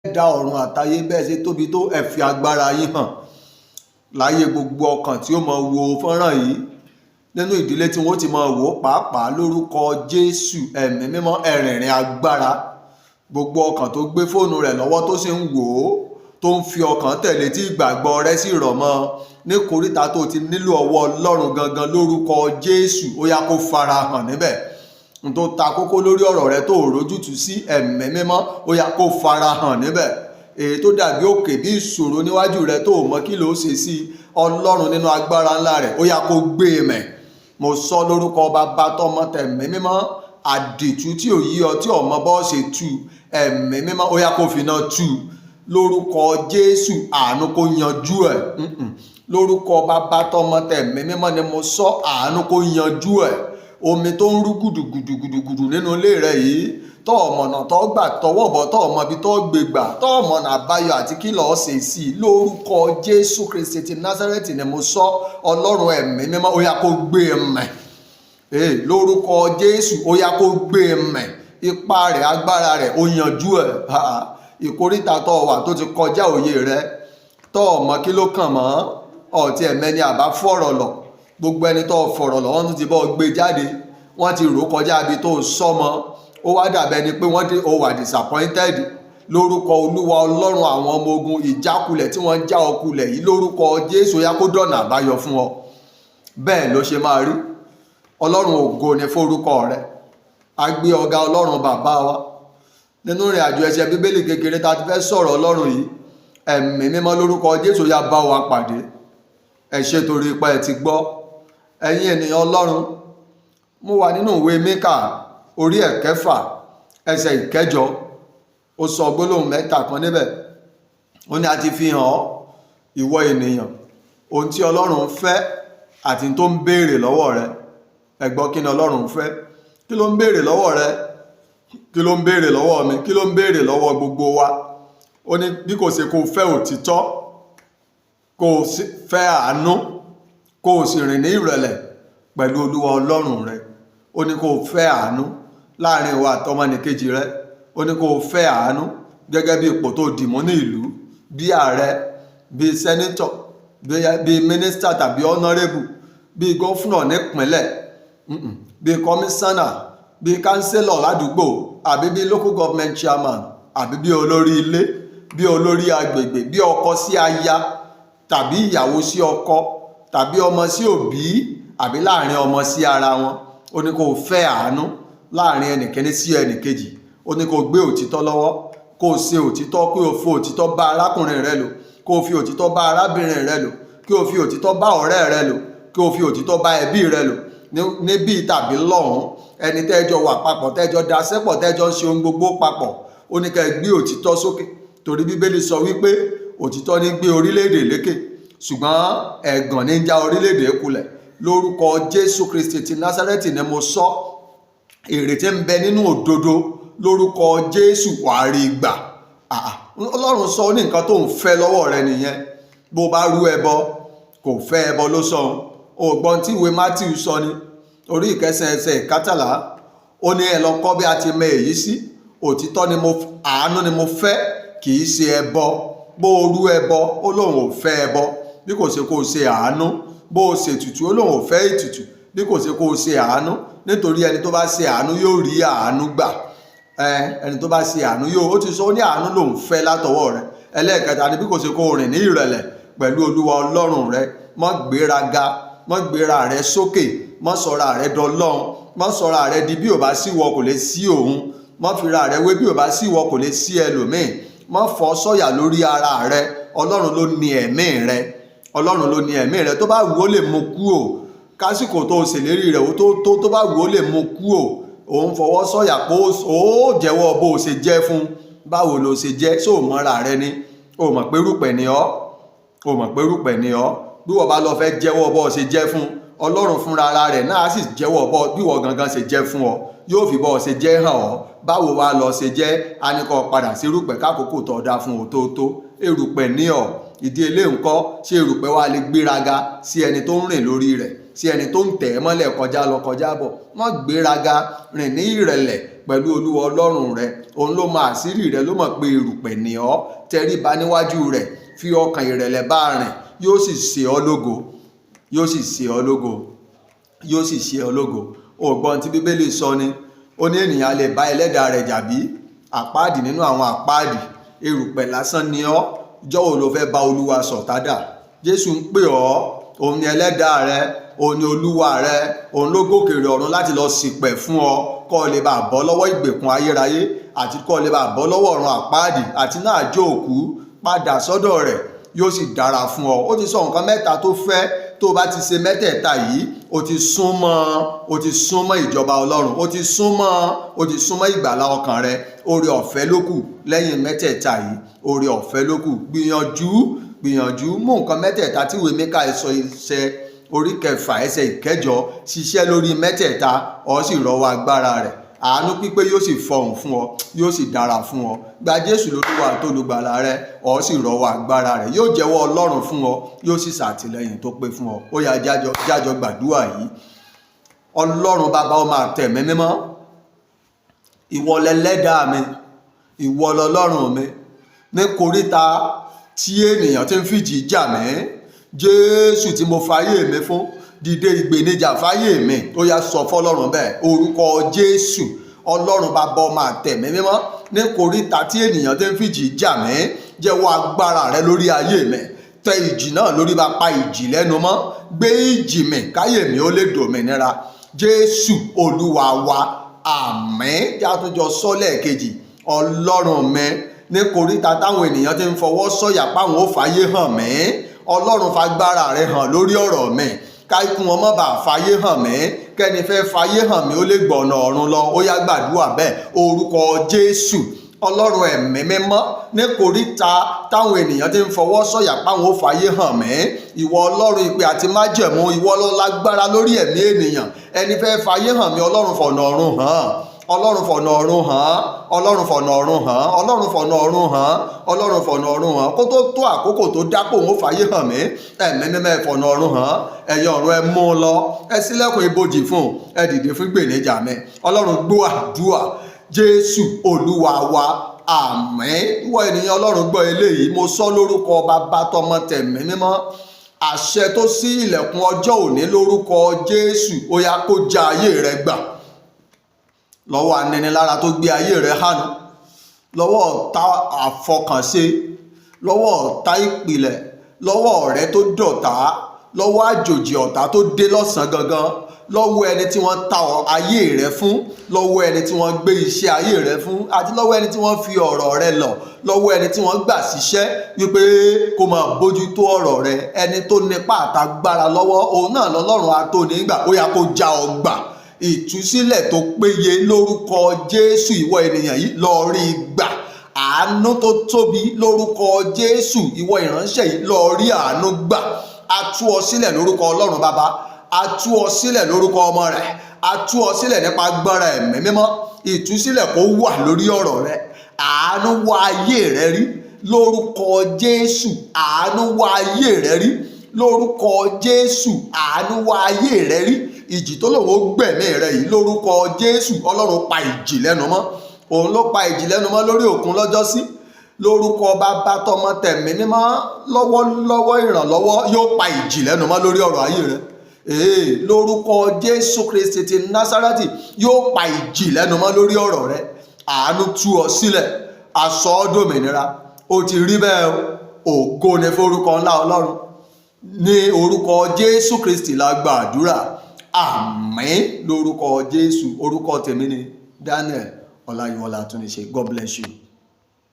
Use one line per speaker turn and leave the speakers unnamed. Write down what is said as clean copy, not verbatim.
Ẹlẹ́dàá ọ̀run àtayé, bẹ́ẹ̀ ṣe tóbi tó, ẹ fi agbára yín hàn láyé gbogbo ọkàn tí ó máa wo fọ́nrán yìí, nínú ìdílé tí wọ́n ti máa wò ó pàápàá. Lórúkọ Jésù, Ẹ̀mí Mímọ́, ẹ̀rìnrìn agbára. Gbogbo ọkàn tó gbé fóònù rẹ̀ lọ́wọ́, tó sì ń wò ó, tó ń fi ọkàn tẹ̀lé, tí ìgbàgbọ́ rẹ̀ sì rọ̀ mọ́, ní kòríta tó ti nílò ọwọ́ Ọlọ́run gangan, lórúkọ Jésù, ó yá, kó fara hàn níbẹ̀. N tó ta kókó lórí ọ̀rọ̀ rẹ tó rójútùú sí, Ẹ̀mí Mímọ́, ó yá, kó fara hàn níbẹ̀. Èyí tó dàbí òkè, bí ìṣòro níwájú rẹ, tó mọ kí ló ṣe sí, Ọlọ́run nínú agbára ńlá rẹ̀, ó yá, kó gbé e mẹ̀. Mo sọ lórúkọ Bàbá, Tọmọ, Tẹ̀mí Mímọ́, àdìtú tí ò yí ọ, tí ọmọ bọ́ ṣe tú, Ẹ̀mí Mímọ́, ó yá, kó fi iná tú. Lórúkọ Jésù, àánú kó yanjú ẹ̀. Lórúkọ Bàbá, Tọmọ, Tẹ̀mí Mímọ́ ni mo sọ, àánú kó yanjú ẹ̀. Omi tó ń rú gùdùgùdùgùdù nínú ilé rẹ yìí, tọ́ ọ̀mọ̀nà tó gbà tọwọ́ bọ̀, tọ́ ọmọ ibi tó gbé gbà, tọ́ ọ̀mọ̀nà àbáyọ àti kí lọ́ọ́ ṣe sí i, lórúkọ Jésù Kristi ti Násárẹ́tì ni mo sọ, Ọlọ́run Ẹ̀mí Mímọ́, ó yá, kó gbé e mẹ̀. Lórúkọ Jésù, ó yá, kó gbé e mẹ̀. Ipá rẹ̀, agbára rẹ̀, ó yanjú ẹ̀. Ìkóríta tó wà tó ti kọjá òye rẹ, tọ́ ọmọ kí ló kàn mọ́ ọ̀tí ẹ̀mẹ́ni àbá fọ̀rọ̀ lọ, gbogbo ẹni tó fọ̀rọ̀ lọ, wọ́n tún ti bọ́ gbé jáde, wọ́n ti rò kọjá ibi tó sọmọ, ó wá dàbẹ́ ni pé wọ́n dé, ó wà disappointed. Lórúkọ Olúwa Ọlọ́run àwọn ọmọ ogun, ìjákulẹ̀ tí wọ́n já ọ kulẹ̀ yìí, lórúkọ Jésù, yá, kó dọ̀nà àbáyọ fún ọ. Bẹ́ẹ̀ ló ṣe máa rí. Ọlọ́run, ògo ni fórúkọ rẹ. A gbé ọ̀gá, Ọlọ́run bàbá wa. Nínú ìrìn àjò ẹsẹ̀ Bíbélì kékeré tá a ti fẹ́ sọ̀rọ̀ Ọlọ́run yìí, Ẹ̀mí Mímọ́, lórúkọ Jésù, yá, bá wa pàdé. Ẹ ṣé torí ipa ẹ ti gbọ́. Ẹ̀yin ènìyàn Ọlọ́run, mo wà nínú ìwé Míkà, orí 6, ẹsẹ̀ 8. Ó sọ gbólóhùn mẹ́ta kan níbẹ̀. Ó ní a ti fi hàn ọ́, ìwọ ènìyàn, ohun tí Ọlọ́run fẹ́ àti tó ń béèrè lọ́wọ́ rẹ. Ẹ gbọ́, kí ni Ọlọ́run fẹ́? Kí ló ń béèrè lọ́wọ́ rẹ? Kí ló ń béèrè lọ́wọ́ mi? Kí ló ń béèrè lọ́wọ́ gbogbo wa? Ó ní bí kò ṣe kó fẹ́ òtítọ́, kó o fẹ́ àánú, kó o sì rìn ní ìrẹ̀lẹ̀ pẹ̀lú Olúwa Ọlọ́run rẹ. Ó ní kó o fẹ́ àánú láàrin ìwọ àtọmọnìkejì rẹ. Ó ní kó o fẹ́ àánú gẹ́gẹ́ bí ipò tó dìmú ní ìlú, bí ààrẹ, bí senator, bí mínísítà tàbí honourable, bí governor nípínlẹ̀, bí kọmíṣánná, bí councillor ládùúgbò, àbí bí local government chairman, àbí bí olórí ilé, bí olórí agbègbè, bí ọkọ sí aya, tàbí ìyàwó sí ọkọ, tàbí ọmọ sí òbí, àbí láàrin ọmọ sí ara wọn. Ó ní kó o fẹ́ àánú láàrin ẹnìkíní sí ẹnìkejì. Ó ní kó o gbé òtítọ́ lọ́wọ́, kó o ṣe òtítọ́, kó o fi òtítọ́ bá arákùnrin rẹ lò, kó o fi òtítọ́ bá arábìnrin rẹ lò, kí o fi òtítọ́ bá ọ̀rẹ́ rẹ lò, kí o fi òtítọ́ bá ẹbí rẹ lò níbí tàbí lọ́hùn, ẹni tẹ́jọ wà papọ̀, tẹ́jọ daṣẹ́pọ̀, tẹ́jọ ń ṣe ohun gbogbo papọ̀. Ó ní ká ẹ gbé òtítọ́ sókè, torí Bíbélì sọ wípé òtítọ́ ní gbé orílẹ̀-èdè lékè, ṣùgbọ́n ẹ̀gàn ní já orílẹ̀-èdè kulẹ̀. Lórúkọ Jésù Kristi ti Násárẹ́tì ni mo sọ, èrè tí ń bẹ nínú òdodo, lórúkọ Jésù, wàá rí gbà. Ọlọ́run sọ ní nǹkan tó ń fẹ́ lọ́wọ́ rẹ nìyẹn. Bó bá rú ẹbọ, kò fẹ́ ẹbọ ló sọ. Ògbọ́n tí ìwé Matthew sọ ni, orí 9, ẹsẹ̀ 13, ó ní ẹ lọ kọ́ bí a ti mọ èyí sí: òtítọ́ ni mo, àánú ni mo fẹ́, kì í ṣe ẹbọ. Bó o rú ẹbọ, ó lóun ò fẹ́ ẹbọ, bí kò ṣe kó o ṣe àánú. Bó o ṣètùtù, ó lóun ò fẹ́ ètùtù, bí kò ṣe kó o ṣe àánú, nítorí ẹni tó bá ṣe àánú yóò rí àánú gbà. Ẹni tó bá ṣe àánú yóò, ó ti sọ, ó ní àánú lòun fẹ́ látọwọ́ rẹ. Ẹlẹ́ẹ̀kẹta ni bí kò ṣe kó o rìn ní ìrẹ̀lẹ̀ pẹ̀lú Olúwa Ọlọ́run rẹ. Má gbéraga, má gbéra rẹ sókè, má sọra rẹ dọlọ́run, má sọra rẹ di bí ò bá sí wọ kò lè sí òun, má fira rẹ wé bí ò bá sí wọ kò lè sí ẹlòmíì, má fọ́ sọ̀yà lórí ara rẹ. Ọlọ́run ló ní ẹ̀mí rẹ. Ọlọ́run ló ní ẹ̀mí rẹ. Tó bá wù, ó lè mú kúò. Kásìkò tó ṣèlérí rẹ̀ ó tó bá wù, ó lè mú kúò. Òun fọwọ́ sọ̀yà pé ó jẹ́wọ́ bó o ṣe jẹ́ fún. Báwo ló ṣe jẹ́? Ṣó o mọ́ra rẹ ni? O mọ̀ pé rúpẹ̀ ni ọ́? O mọ̀ pé rúpẹ̀ ni ọ́? Bí wọ́n bá lọ fẹ́ jẹ́wọ́ bó o ṣe jẹ́ fún Ọlọ́run, fúnra ara rẹ̀ náà á sì jẹ́wọ́ bọ́ bí wọ́n gangan ṣe jẹ́ fún ọ, yóò fi bọ́ ọ ṣe jẹ́ hàn ọ́. Báwo wá lọ ṣe jẹ́? A ní kó padà sí erùpẹ̀ kákòókò tó dá fún òtótó. Erùpẹ̀ ní ọ̀ ìdí eléyìí ńkọ́? Ṣé erùpẹ̀ wa lè gbéraga sí ẹni tó ń rìn lórí rẹ̀, sí ẹni tó ń tẹ̀ ẹ́ mọ́lẹ̀ kọjá lọ kọjá bọ̀? Má gbéraga, rìn ní ìrẹ̀lẹ̀. pẹ̀lú Olúwa Ọlọ́run rẹ. Òun ló mọ àṣírí rẹ, ló mọ̀ pé erùpẹ̀ ní ọ́. Tẹríba níwájú rẹ̀, fi ọkàn ìrẹ̀lẹ̀ bá rìn, yóò sì ṣe ọ́ lógo, yóò sì ṣe ọ́ lógo, yóò sì ṣe ọ́ lógo. Ògbọ́n tí Bíbélì sọ ni, ó ní ènìyàn lè bá ẹlẹ́dàá rẹ̀ jàbí àpáàdì nínú àwọn àpáàdì. Erùpẹ̀ lásán ni ọ́. Jọ́wọ́ ló fẹ́ bá Olúwa ṣọ̀tá dà? Jésù ń pè ọ́. Òun ni ẹlẹ́dàá rẹ, òun ni Olúwa rẹ, òun ló gòkèrè ọ̀run láti lọ ṣìpẹ̀ fún ọ, kó o lè bá bọ́ lọ́wọ́ ìgbèkùn ayérayé àti kó o lè bá bọ́ lọ́wọ́ ọ̀run àpáàdì àti náà àjò òkú. Padà sọ́dọ̀ rẹ̀, yóò sì dára fún ọ. Ó ti sọ nǹkan mẹ́ta tó fẹ́. Tó o bá ti ṣe mẹ́tẹ̀ẹ̀ta yìí, o ti súnmọ́, o ti súnmọ́ ìjọba Ọlọ́run, o ti súnmọ́, o ti súnmọ́ ìgbàlá ọkàn rẹ. Oore ọ̀fẹ́ ló kù lẹ́yìn mẹ́tẹ̀ẹ̀ta yìí, oore ọ̀fẹ́ ló kù. Gbìyànjú, gbìyànjú, mú nǹkan mẹ́tẹ̀ẹ̀ta tí ìwé Míkà sọ iṣẹ́ orí 6 ẹsẹ̀ 8. Ṣiṣẹ́ lórí mẹ́tẹ̀ẹ̀ta, ó sì rọ́wọ́ agbára rẹ̀. Àánú pípé yóò sì fọhùn fún ọ, yóò sì dára fún ọ. Gba Jésù lólúwa tó olùgbàlà rẹ, ó sì rọ́wọ́ agbára rẹ̀, yóò jẹ́wọ́ Ọlọ́run fún ọ, yóò sì ṣàtìlẹ́yìn tó pé fún ọ. Ó yá, jájọ jájọ gbàdúrà yìí. Ọlọ́run Bàbá, ọmọ àtẹ̀mí mímọ́, ìwọ lẹlẹ́dàá mi, ìwọ lọlọ́run mi. Ní koríta tí ènìyàn ti ń fìjì jà mí, Jésù tí mo fayé mi fún, dìde ìgbènijà fáyé mi. Ó yá, sọ fọ́lọ́run bẹ́ẹ̀. Orúkọ Jésù. Ọlọ́run Bàbá, ọmọ àtẹ̀mí mímọ́, ní koríta tí ènìyàn ti ń fìjì jà mí, jẹ́wọ́ agbára rẹ lórí ayé mi. Tẹ ìjì náà lórí bá, pa ìjì lẹ́nu mọ́, gbé ìjì mi káyé mi ó lè dòmìnira. Jésù Olúwa wa, àmín. Játúnjọ sọ́lẹ̀ kejì. Ọlọ́run mi, ní koríta táwọn ènìyàn ti ń fọwọ́ sọ̀yà páwọn ó fàyè hàn mí, Ọlọ́run, fagbára rẹ hàn lórí ọ̀rọ̀ mi, káìkún wọn má bàa fàyè hàn mí, kẹ́ni fẹ́ fàyè hàn mí ó lè gbọ̀nà ọ̀run lọ. Ó yá, gbàdúrà bẹ́ẹ̀. Orúkọ Jésù. Ọlọ́run ẹ̀mí mímọ́, ní koríta táwọn ènìyàn ti ń fọwọ́ sọ̀yà páwọn ó fàyè hàn mí, ìwọ Ọlọ́run ìpè àti májẹ̀mú, ìwọ ló lágbára lórí ẹ̀mí ènìyàn. Ẹni fẹ́ fàyè hàn mí, Ọlọ́run, fọ̀nà ọ̀run hàn. Ọlọ́run, fọ̀nà ọ̀run hàn. Ọlọ́run, fọ̀nà ọ̀run hàn. Ọlọ́run, fọ̀nà ọ̀run hàn. Ọlọ́run, fọ̀nà ọ̀run hàn, kó tó tó àkókò tó dápò òun ó fàyè hàn mí. Ẹ̀mí mímọ́, ẹ fọ̀nà ọ̀run hàn. Ẹ̀yin ọ̀run, ẹ mú un lọ, ẹ ṣílẹ̀kùn ibojì fún un, ẹ dìde fún gbèníjà mi. Ọlọ́run, gbọ́ àdúrà. Jésù Olúwa wa, àmín. Ìwọ ènìyàn Ọlọ́run, gbọ́ eléyìí. Mo sọ lórúkọ Bàbá, tọmọ, tẹ̀mí mímọ́, àṣẹ tó ṣí ilẹ̀kùn ọjọ́ òní, lórúkọ Jésù, ó yá, kó já ayé rẹ gbà lọ́wọ́ aninilára tó gbé ayé rẹ hánu, lọ́wọ́ ọ̀tá àfọkànṣe, lọ́wọ́ ọ̀tá ìpìlẹ̀, lọ́wọ́ ọ̀rẹ́ tó dọ̀tá, lọ́wọ́ àjòjì ọ̀tá tó dé lọ́sàn-án gangan, lọ́wọ́ ẹni tí wọ́n ta ayé rẹ fún, lọ́wọ́ ẹni tí wọ́n gbé iṣẹ́ ayé rẹ fún, àti lọ́wọ́ ẹni tí wọ́n fi ọ̀rọ̀ rẹ lọ̀, lọ́wọ́ ẹni tí wọ́n gbà síṣẹ́ wípé kó máa bójú tó ọ̀rọ̀ rẹ. Ẹni tó nípa àtagbára lọ́wọ́, òun náà lọ́lọ́run atónígbà. Ó yá, kó já ọ gbà ìtúsílẹ̀ tó péye lórúkọ Jésù. Ìwọ ènìyàn yìí, lọ rí gbà àánú tó tóbi lórúkọ Jésù. Ìwọ ìránṣẹ́ yìí, lọ rí àánú gbà. A tú ọ sílẹ̀ lórúkọ Ọlọ́run Bàbá, a tú ọ sílẹ̀ lórúkọ ọmọ rẹ̀, a tú ọ sílẹ̀ nípa agbára Ẹ̀mí Mímọ́. Ìtúsílẹ̀ kó wà lórí ọ̀rọ̀ rẹ. Àánú wá ayé rẹ rí lórúkọ Jésù. Àánú wá ayé rẹ rí lórúkọ Jésù. Àánú wá ayé rẹ rí. Ìjì tó lòun ó gbẹ̀mí rẹ yìí, lórúkọ Jésù, Ọlọ́run pa ìjì lẹ́nu mọ́. Òun ló pa ìjì lẹ́nu mọ́ lórí òkun lọ́jọ́sí. Lórúkọ Bàbá, tọmọ, tẹ̀mí mímọ́, lọ́wọ́lọ́wọ́, ìrànlọ́wọ́ yóò pa ìjì lẹ́nu mọ́ lórí ọ̀rọ̀ ayé rẹ. Ee, lórúkọ Jésù Kristi ti Násárẹ́tì, yóò pa ìjì lẹ́nu mọ́ lórí ọ̀rọ̀ rẹ. Àánú tú ọ sílẹ̀, aṣọ ọ́ dòmìnira. Ó ti rí bẹ́ẹ̀ o. Ògo ni forúkọ ńlá Ọlọ́run. Ní orúkọ Jésù Kristi la gba àdúrà, àmín. Lórúkọ Jésù. Orúkọ tèmi ni Daniel Ọláyíwọlá Túnṣe. God bless you.